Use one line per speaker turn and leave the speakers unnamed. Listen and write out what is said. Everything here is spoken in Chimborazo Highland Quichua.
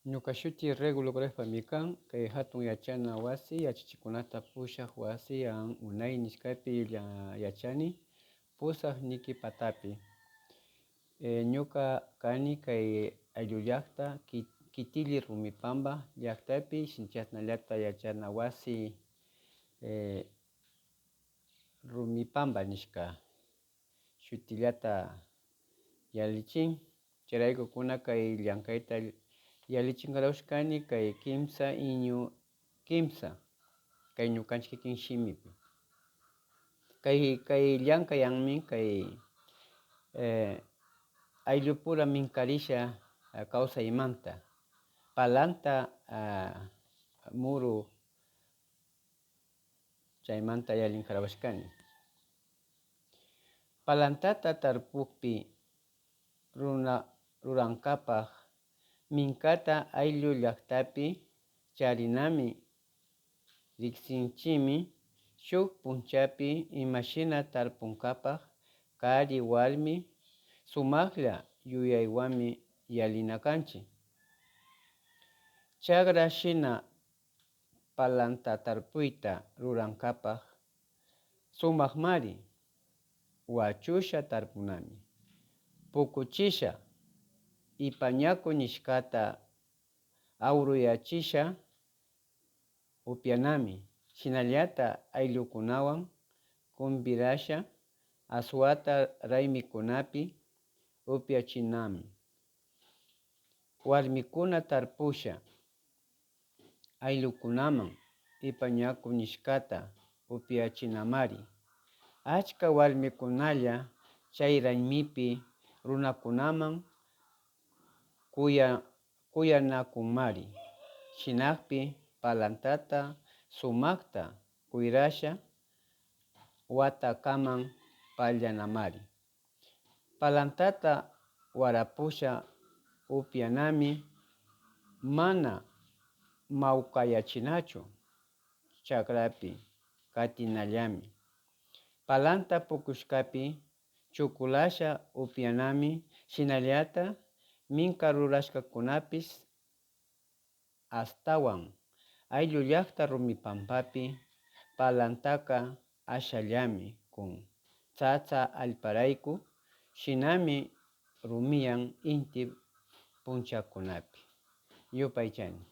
Ñuka shuti Regulo Grefami kan, kay hatun yachana wasi yachachikunata pushak wasi an unay nishkapi yachani pusak niki patapi. Ñuka kani kay ayllu llakta Kitili Rumipamba llaktapi chashnallata yachana wasi Rumipamba nishka shutillata yalichin chayrayku kuna kay llankayta yalichinkaraushkani kay kimsa iñu kimsa kay ñukanchik kikin shimipi. Kay kay llankaywanmi kay ayllupura minkarisha kawsaymanta palanta muru chaymanta yallinkarawashkani. Palantata tarpukpi runa rurankapak minkata ayllu llaktapi charinami riksinchimi shuk punchapi imashina tarpunkapak kari warmi sumaklla yuyaywanmi yalina kanchik. Chagra shina palanta tarpuyta rurankapak sumakmari wachusha tarpunami, pukuchisha ipañaku nishkata awruyachisha upianami, shinallata ayllukunawan kumpirasha aswata raymikunapi upiachinami. Warmikuna tarpusha ayllukunaman ipañaku nishkata upiachinamari. Achka warmikunalla chay raymipi runakunaman kuyanakunmari. Shinakpi palantata sumakta kuyrasha watakaman pallanamari. Palantata warapusha upianami mana mawkayachinachu chakrapi katinallami. Palanta pukushkapi chukulasha upianami shinallata minka rurashkakunapish ashtawan ayllu llakta Rumipampapi palantaka ashallami kun tsatsa allparayku shinami rumiyan inti punchakunapi. Yupaychani.